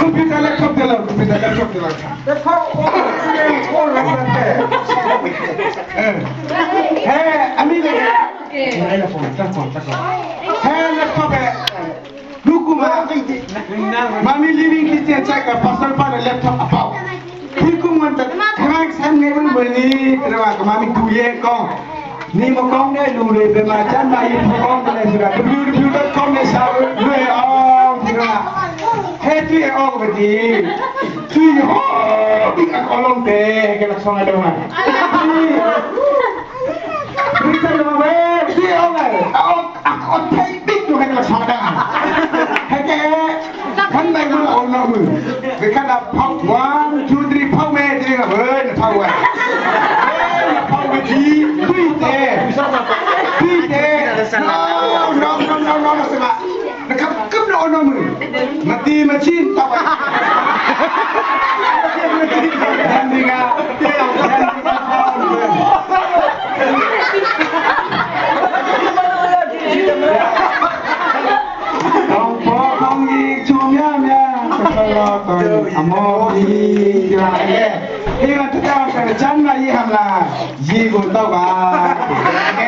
Computer laptop te lo, computer laptop te lo. He, laptop he, Lukuma, Mami Living Christian Church ka pastor pa na laptop apau. Khi kum man ta khangai san ngai man bani rawa ka mami tu ye kong. Ni mo kong ne lu le be ma chan ma yi pho kong le sura www.com ne sa le ong sura. He tu ye ong ba ti. Tu ye ho big ak olong te ke lak song ado ma. Richard ma we tu ye ong ai. Ong ak ot thai big tu ke lak song ado. He ke kan dai mu ong no mu. We kan up pau 1 2 3 pau me ti nga ben pau we. Pau we ti tui te. Tui te. No no no no no no sama. Na khap kup no no mu. Mati machin tau. Yan nga. ကောင်းပေါ်ကောင်းကြီးချုံများများသလောတော်အမောကြီးကြရဲ့ဒီကတည်းကချမ်းသာရေးဟမလားရေကိုတော့ပါ။